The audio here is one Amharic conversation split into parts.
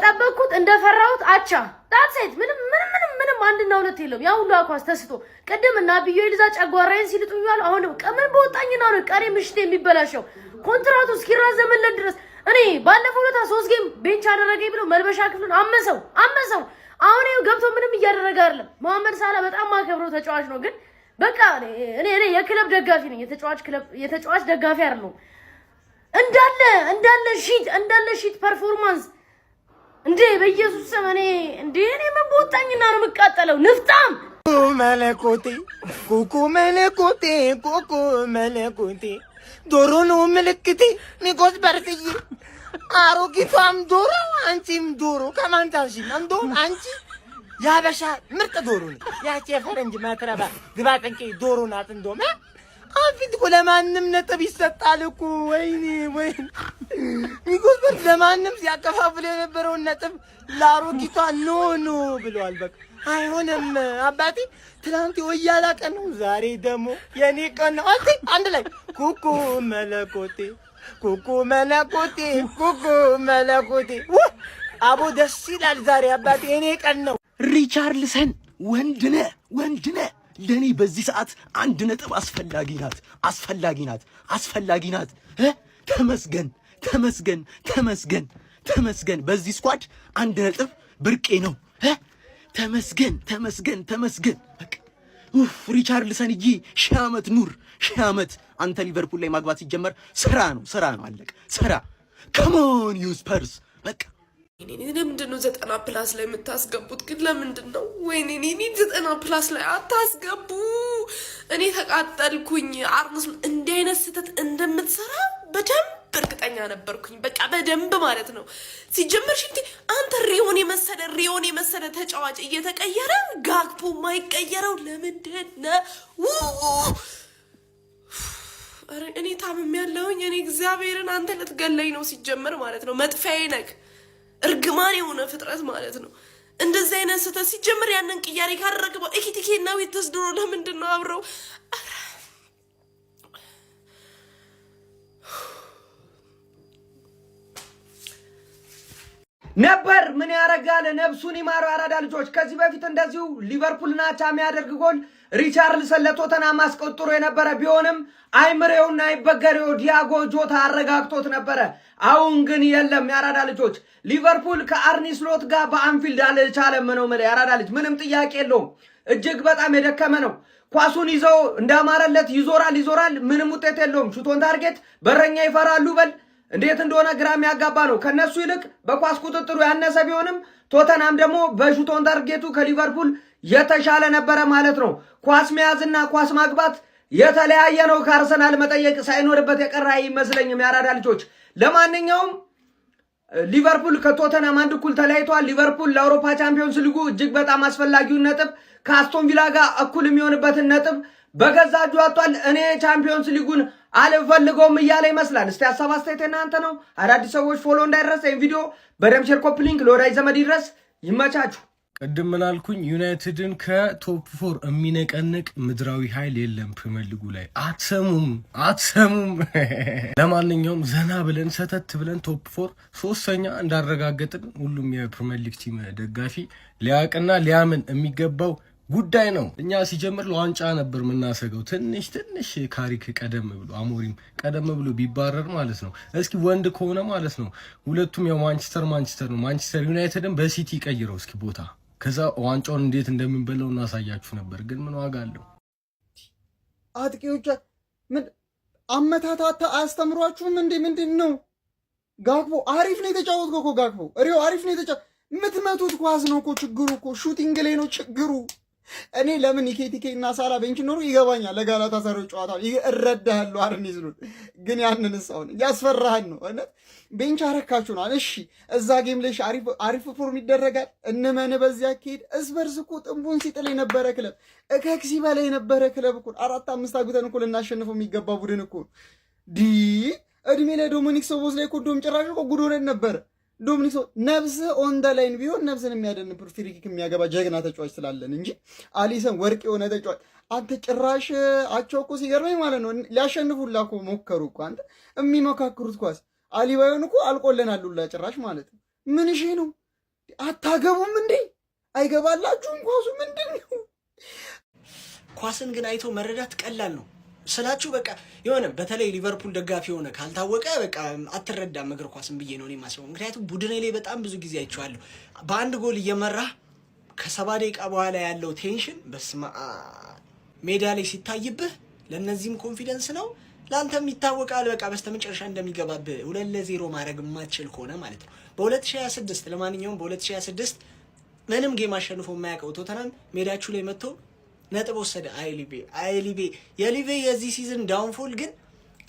እንደጠበቅኩት እንደፈራሁት አቻ፣ that's it። ምንም ምንም ምንም ምንም አንድና ሁለት የለውም። ያ ሁሉ ኳስ ተስቶ ቅድም እና ብዮ ይልዛ ጨጓራዬን ሲልጡኛል። አሁንም ቀምን በወጣኝና ነው ቀሪ ምሽት የሚበላሸው ኮንትራቱ እስኪራዘምለት ድረስ። እኔ ባለፈው ዕለት ሶስት game bench አደረገኝ ብሎ መልበሻ ክፍሉን አመሰው አመሰው። አሁን ይኸው ገብቶ ምንም እያደረገ አይደለም። መሐመድ ሳላ በጣም ማከብረው ተጫዋች ነው፣ ግን በቃ እኔ የክለብ ደጋፊ ነኝ፣ የተጫዋች ክለብ የተጫዋች ደጋፊ አይደለሁም። እንዳለ እንዳለ shit፣ እንዳለ shit performance እንዴ! በኢየሱስ ስም እኔ እንዴ፣ እኔ ምን በወጣኝና ነው የምቃጠለው? ንፍጣም። መለኮቴ ኩኩ፣ መለኮቴ ኩኩ፣ መለኮቴ ዶሮ ነው ምልክቴ። ሚኮስ በርትዬ አሮጊቷም ዶሮ አንቺም ዶሮ ከማን ታንሺ? እንደውም አንቺ የሀበሻ ምርጥ ዶሮ ነው። ያቺ የፈረንጅ ማትረባ ግባ ጠንቄ ዶሮ ናት። እንደውም አንፊት እኮ ለማንም ነጥብ ይሰጣል እኮ። ወይኔ ወይኔ፣ ሚኮስ በርት ለማንም ሲያከፋፍል የነበረውን ነጥብ ለአሮጊቷ no no ብለዋል። በቃ አይሆንም አባቴ። ትናንት የወያላ ቀን ነው፣ ዛሬ ደግሞ የኔ ቀን ነው። አንተ አንድ ላይ ኩኩ መለኮቴ ኩኩ መለኮቴ ኩኩ መለኮቴ። አቦ ደስ ይላል ዛሬ አባቴ፣ የኔ ቀን ነው። ሪቻርልሰን ወንድ ነህ፣ ወንድ ነህ። ለእኔ በዚህ ሰዓት አንድ ነጥብ አስፈላጊ ናት፣ አስፈላጊ ናት፣ አስፈላጊ ናት። ተመስገን፣ ተመስገን፣ ተመስገን፣ ተመስገን። በዚህ squad አንድ ነጥብ ብርቄ ነው። ተመስገን፣ ተመስገን፣ ተመስገን። ኡፍ ሪቻርልሰንዬ፣ ሺህ ዓመት ኑር፣ ሺህ ዓመት። አንተ ሊቨርፑል ላይ ማግባት ሲጀመር ስራ ነው፣ ስራ ነው፣ አለቀ። ስራ። Come on you Spurs በቃ። ለምንድን ነው 90+ ላይ የምታስገቡት? ግን ለምንድን ነው? ወይኔ እኔ 90+ ላይ አታስገቡ። እኔ ተቃጠልኩኝ። አርነ ስሎት እንዲህ አይነት ስህተት እንደምትሰራ በደንብ እርግጠኛ ነበርኩኝ። በቃ በደንብ ማለት ነው። ሲጀመር ሽንቴ አንተ ሪዮን የመሰለ ተጫዋች እየተቀየረ ጋክፖ የማይቀየረው ለምንድን ነው? እኔ ታምም ያለሁኝ እኔ እግዚአብሔርን አንተ ልትገለኝ ነው ሲጀመር ማለት ነው። መጥፊያዬ ነህ፣ እርግማን የሆነ ፍጥረት ማለት ነው። እንደዚህ አይነት ስህተት ሲጀምር ያንን ቅያሬ ካደረገ ኤኪቲኬ እና ዊርትዝ ድሮ ለምንድን ነው አብረው? ነበር ምን ያረጋል? ነብሱን ይማረው አራዳ ልጆች። ከዚህ በፊት እንደዚሁ ሊቨርፑልን አቻ የሚያደርግ ጎል ሪቻርልሰን ለቶተናም አስቆጥሮ የነበረ ቢሆንም አይምሬውና አይበገሬው ዲያጎ ጆታ አረጋግቶት ነበረ። አሁን ግን የለም። የአራዳ ልጆች፣ ሊቨርፑል ከአርኒ ስሎት ጋር በአንፊልድ አልቻለም ነው የምልህ። የአራዳ ልጅ ምንም ጥያቄ የለውም። እጅግ በጣም የደከመ ነው። ኳሱን ይዘው እንዳማረለት ይዞራል ይዞራል፣ ምንም ውጤት የለውም። Shot on target በረኛ ይፈራሉ በል እንዴት እንደሆነ ግራ የሚያጋባ ነው። ከነሱ ይልቅ በኳስ ቁጥጥሩ ያነሰ ቢሆንም ቶተናም ደግሞ በ shot on target ኡ ከሊቨርፑል የተሻለ ነበረ ማለት ነው። ኳስ መያዝና ኳስ ማግባት የተለያየ ነው። ከአርሰናል መጠየቅ ሳይኖርበት የቀረ አይመስለኝም የአራዳ ልጆች። ለማንኛውም ሊቨርፑል ከቶተናም አንድ እኩል ተለያይቷል። ሊቨርፑል ለአውሮፓ ቻምፒዮንስ ሊጉ እጅግ በጣም አስፈላጊውን ነጥብ፣ ከአስቶን ቪላ ጋር እኩል የሚሆንበትን ነጥብ በገዛ እጁ አጥቷል። እኔ ቻምፒዮንስ ሊጉን አልፈልገውም እያለ ይመስላል። እስቲ ሀሳብ አስተያየት እናንተ ነው። አዳዲስ ሰዎች follow እንዳይረሳ፣ ይህን ቪዲዮ በደምብ share፣ copy link ለወዳጅ ዘመድ ይድረስ። ይመቻችሁ። ቅድም ምናልኩኝ? ዩናይትድን ከ top four የሚነቀንቅ ምድራዊ ኃይል የለም ፕሪሚየር ሊጉ ላይ። አትሰሙም፣ አትሰሙም። ለማንኛውም ዘና ብለን ሰተት ብለን top four ሶስተኛ እንዳረጋገጥን ሁሉም የፕሪሚየር ሊግ team ደጋፊ ሊያውቅና ሊያምን የሚገባው ጉዳይ ነው። እኛ ሲጀምር ለዋንጫ ነበር የምናሰገው። ትንሽ ትንሽ ካሪክ ቀደም ብሎ፣ አሞሪም ቀደም ብሎ ቢባረር ማለት ነው። እስኪ ወንድ ከሆነ ማለት ነው። ሁለቱም ያው ማንቸስተር ማንቸስተር ነው። ማንቸስተር ዩናይትድን በሲቲ ቀይረው እስኪ ቦታ፣ ከዛ ዋንጫውን እንዴት እንደምንበላው እናሳያችሁ ነበር። ግን ምን ዋጋ አለው? አጥቂዎች ምን አመታታት አያስተምሯችሁም እንዴ? ምንድን ነው? ጋክፖ አሪፍ ነው የተጫወትከው እኮ፣ ጋክፖ ሪዮ አሪፍ ነው የተጫወት። የምትመቱት ኳስ ነው እኮ ችግሩ እኮ፣ shooting ላይ ነው ችግሩ። እኔ ለምን ኢኬቲኬ እና ሳላ bench ኖሩ ይገባኛል። ለጋላታ ሳራይ ጨዋታ እረዳሃለሁ። አርኒ ስሎት ግን ያንን አሁን እያስፈራህን ነው። እውነት bench አረካችሁ ነው። እሺ እዛ game ላይ አሪፍ form ይደረጋል። እንመን በዚያ አካሄድ እስበርስ እኮ ጥንቡን ሲጥል የነበረ ክለብ፣ ከክሲ በላይ የነበረ ክለብ እኮ፣ አራት አምስት አግብተን እኮ ልናሸንፈው የሚገባ ቡድን እኮ። ዲ እድሜ ለዶሚኒክ ሶቦስላይ እኮ ዶም ጭራሽ እኮ ጉድ ሆነን ነበረ። ዶሚኒክ ሶ ነፍስ on the line ቢሆን ነፍስን የሚያደን free kick የሚያገባ ጀግና ተጫዋች ስላለን እንጂ አሊሰን ወርቅ የሆነ ተጫዋች። አንተ ጭራሽ አቸው እኮ ሲገርመኝ ማለት ነው ሊያሸንፉላ እኮ ሞከሩ እኮ። አንተ የሚሞካክሩት ኳስ አሊ ባይሆን እኮ አልቆለናል ሁላ ጭራሽ ማለት ነው። ምን እሺ ነው? አታገቡም እንዴ? አይገባላችሁም? ኳሱ ምንድን ነው? ኳስን ግን አይቶ መረዳት ቀላል ነው ስላችሁ፣ በቃ የሆነ በተለይ ሊቨርፑል ደጋፊ የሆነ ካልታወቀ በቃ አትረዳም እግር ኳስን ብዬ ነው እኔ የማስበው። ምክንያቱም ቡድኔ ላይ በጣም ብዙ ጊዜ አይቼዋለሁ። በአንድ ጎል እየመራህ ከ70 ደቂቃ በኋላ ያለው tension በስመ አብ ሜዳ ላይ ሲታይብህ ለእነዚህም confidence ነው፣ ለአንተም ይታወቃል። በቃ በስተመጨረሻ እንደሚገባብህ 2-0 ማድረግ የማትችል ከሆነ ማለት ነው። በ2026 ለማንኛውም በ2026 ምንም game አሸንፎ የማያውቀው ቶተናም ሜዳችሁ ላይ መጥቶ ነጥብ ወሰደ። አይ ሊቬ፣ አይ ሊቬ። የሊቬ የዚህ season downfall ግን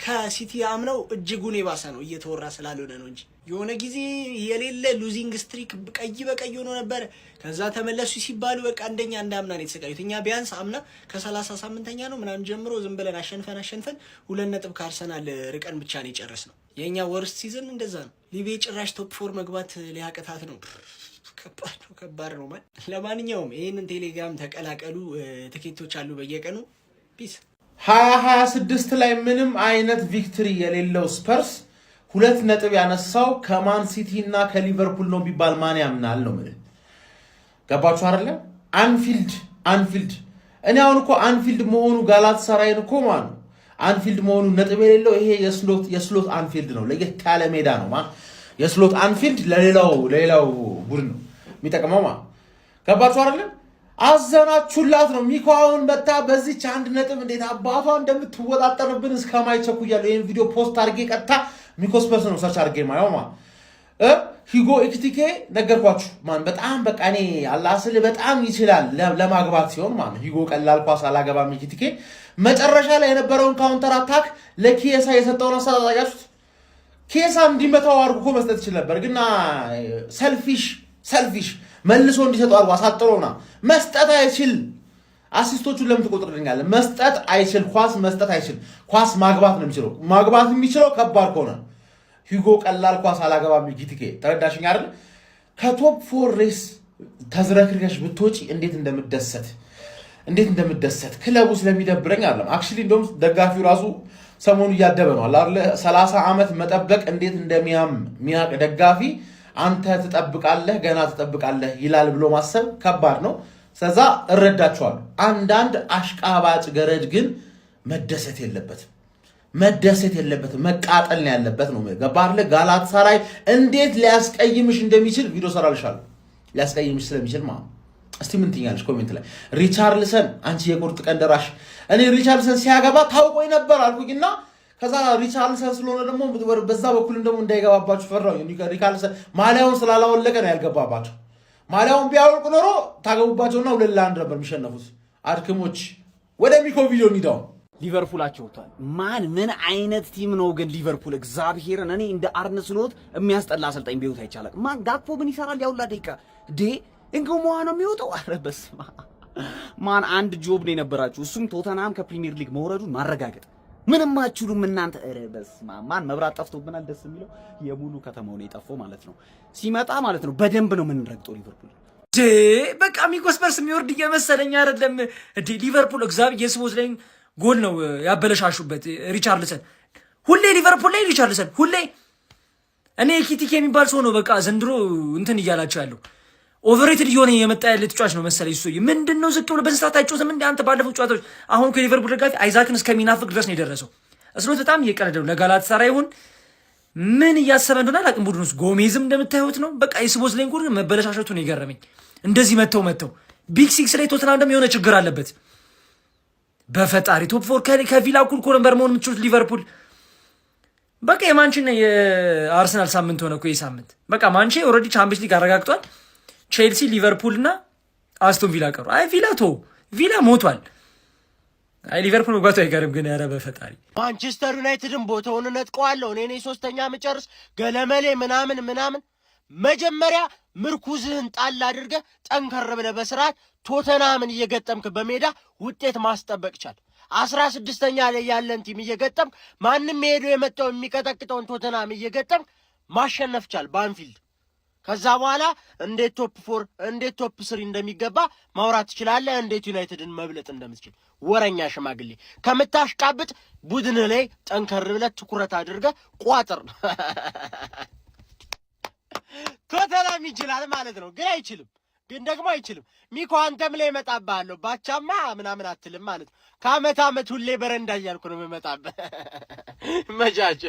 ከሲቲ አምነው እጅጉን የባሰ ነው። እየተወራ ስላልሆነ ነው እንጂ የሆነ ጊዜ የሌለ losing streak ቀይ በቀይ ሆኖ ነበር። ከዛ ተመለሱ ሲባሉ በቃ እንደኛ እንደ አምና ነው የተሰቃዩት። እኛ ቢያንስ አምና ከ38ኛ ነው ምናምን ጀምሮ ዝም ብለን አሸንፈን አሸንፈን 2 ነጥብ ከአርሰናል ርቀን ብቻ ነው የጨረስነው። የእኛ worst season እንደዛ ነው። ሊቬ ጭራሽ top four መግባት ሊያቅታት ነው። ከባድ ነው፣ ከባድ ነው ማለት። ለማንኛውም ይህንን ቴሌግራም ተቀላቀሉ። ትኬቶች አሉ በየቀኑ። Peace። 2026 ላይ ምንም አይነት victory የሌለው ስፐርስ 2 ነጥብ ያነሳው ከማን ሲቲ እና ከሊቨርፑል ነው ቢባል ማን ያምናል ነው የምልህ። ገባችሁ አይደለ? አንፊልድ፣ አንፊልድ። እኔ አሁን እኮ አንፊልድ መሆኑ ጋላት ሰራይን እኮ ማለት ነው፣ አንፊልድ መሆኑ ነጥብ የሌለው ይሄ የስሎት አንፊልድ ነው። ለየት ያለ ሜዳ ነው። የስሎት አንፊልድ ለሌላው ቡድን ነው የሚጠቅመው ማለት። ገባችሁ አይደለ? አዘናችሁላት ነው። ሚኮ አሁን መታ በዚች 1 ነጥብ እንዴት አባቷ እንደምትወጣጠርብን እስከማይቸኩ እያለሁ ይህን ቪዲዮ post አድርጌ ቀጥታ ሚኮ ስፐርስ ነው search አድርጌ ማየው ማለት። ሂጎ ኤኪቲኬ ነገርኳችሁ ማን በጣም በቃ እኔ አላስል በጣም ይችላል ለማግባት ሲሆን ማለት ሂጎ ቀላል ኳስ አላገባም። ኤኪቲኬ መጨረሻ ላይ የነበረውን counter attack ለኪየሳ የሰጠውን አሰጣጥ አያችሁት? ኪየሳ እንዲመታው አድርጎ እኮ መስጠት ይችል ነበር፣ ግን selfish selfish መልሶ እንዲሰጠው አድርጎ አሳጥሮና መስጠት አይችል። Assist ኦቹን ለምን ትቆጥርልኛለህ? መስጠት አይችል፣ ኳስ መስጠት አይችል። ኳስ ማግባት ነው የሚችለው። ማግባት የሚችለው ከባድ ከሆነ ሂጎ ቀላል ኳስ አላገባም። ኤኪቲኬ ተረዳሽኝ አይደል? ከ top four race ተዝረክርከሽ ብትወጪ እንዴት እንደምደሰት፣ እንዴት እንደምደሰት። ክለቡ ስለሚደብረኝ አይደለም። Actually እንደውም ደጋፊው ራሱ ሰሞኑ እያደበ ነው አለ። 30 ዓመት መጠበቅ እንዴት እንደሚያም ሚያቅ ደጋፊ አንተ ትጠብቃለህ፣ ገና ትጠብቃለህ ይላል ብሎ ማሰብ ከባድ ነው። ስለዛ እረዳቸዋለሁ። አንዳንድ አሽቃባጭ ገረድ ግን መደሰት የለበትም፣ መደሰት የለበትም፣ መቃጠል ነው ያለበት ነው። ገባህ አይደለ? ጋላታሳራይ እንዴት ሊያስቀይምሽ እንደሚችል ቪዲዮ ሰራልሻለሁ። ሊያስቀይምሽ ስለሚችል ማለት ነው። እስቲ ምን ትኛለሽ comment ላይ? ሪቻርልሰን አንቺ የቁርጥ ቀን ደራሽ። እኔ ሪቻርልሰን ሲያገባ ታውቆኝ ነበር አልኩኝና ከዛ ሪቻርልሰን ስለሆነ ደግሞ በዛ በኩልም ደግሞ እንዳይገባባችሁ ፈራሁ። ሪቻርልሰን ማሊያውን ስላላወለቀ ነው ያልገባባቸው። ማሊያውን ቢያወልቅ ኖሮ ታገቡባቸውና 2-1 ነበር የሚሸነፉት። አድክሞች ወደ ሚኮ ቪዲዮ እንሂዳው። ሊቨርፑል አቸውቷል። ማን ምን አይነት team ነው ግን ሊቨርፑል? እግዚአብሔርን እኔ እንደ አርነ ስሎት የሚያስጠላ አሰልጣኝ ቢሆን አይቻልም። ማን ጋክፖ ምን ይሰራል? ያውላ ደቂቃ ዴ እንግሞ ነው የሚወጣው። ኧረ በስመ አብ። ማን አንድ job ነው የነበራችሁ፣ እሱም ቶተንሃም ከፕሪሚየር ሊግ መውረዱን ማረጋገጥ። ምንም አትችሉም እናንተ። ኧረ በስመ አብ። ማን መብራት ጠፍቶብናል። ደስ የሚለው የሙሉ ከተማው ነው የጠፋው ማለት ነው። ሲመጣ ማለት ነው በደንብ ነው የምንረግጠው ሊቨርፑል። በቃ ሚኮ ስፐርስ የሚወርድ እየመሰለኝ አይደለም እንዴ። ሊቨርፑል እግዚአብሔር የስቦዝላይን ጎል ነው ያበለሻሹበት። ሪቻርልሰን ሁሌ ሊቨርፑል ላይ ሪቻርልሰን ሁሌ። እኔ ኤኪቲኬ የሚባል ሰው ነው በቃ ዘንድሮ እንትን እያላቸው ያለው፣ overrated እየሆነ የመጣ ያለ ተጫዋች ነው መሰለኝ። እሱ ምንድን ነው ዝቅ ብሎ በዚህ ሰዓት አይጫወትም እንደ አንተ ባለፈው ጨዋታዎች። አሁን ከሊቨርፑል ደጋፊ አይዛክን እስከሚናፍቅ ድረስ ነው የደረሰው። እስሎት በጣም እየቀለደ ነው። ለጋላታሳራይ ይሁን ምን እያሰበ እንደሆነ አላውቅም። ቡድን ውስጥ ጎሜዝም እንደምታዩት ነው። በቃ የስቦዝላይን ጎል መበለሻሸቱ ነው የገረመኝ። እንደዚህ መተው መተው big six ላይ ቶተንሃም ደግሞ የሆነ ችግር አለበት። በፈጣሪ top four ከቪላ እኩል እኮ ነበር መሆን የምትችሉት ሊቨርፑል። በቃ የማንቼና የአርሰናል ሳምንት ሆነ እኮ ይህ ሳምንት። በቃ ማንቼ already ቻምፒየንስ ሊግ አረጋግጧል። ቼልሲ፣ ሊቨርፑል እና አስቶን ቪላ ቀሩ። አይ ቪላ ቶ ቪላ ሞቷል። አይ ሊቨርፑል መግባቱ አይቀርም ግን ኧረ በፈጣሪ። ማንቸስተር ዩናይትድን ቦታውን እነጥቀዋለሁ፣ እኔ ነኝ ሶስተኛ ምጨርስ ገለመሌ ምናምን ምናምን። መጀመሪያ ምርኩዝህን ጣል አድርገህ ጠንከር ብለህ በስርዓት ቶተናምን እየገጠምክ በሜዳ ውጤት ማስጠበቅ ቻል። 16ኛ ላይ ያለን team እየገጠምክ፣ ማንም ሄዶ የመጣው የሚቀጠቅጠውን ቶተናም እየገጠምክ ማሸነፍ ቻል በአንፊልድ። ከዛ በኋላ እንዴት top four፣ እንዴት top three እንደሚገባ ማውራት ትችላለህ። እንዴት ዩናይትድን መብለጥ እንደምትችል። ወረኛ ሽማግሌ፣ ከምታሽቃብጥ ቡድን ላይ ጠንከር ብለህ ትኩረት አድርገህ ቋጥር። ቶተናም ይችላል ማለት ነው፣ ግን አይችልም። ግን ደግሞ አይችልም። ሚኮ አንተም ላይ እመጣብሃለሁ። ባቻማ ምናምን አትልም ማለት ነው። ከአመት አመት ሁሌ በረንዳ እያልኩ ነው የምመጣብህ። መጃጅ።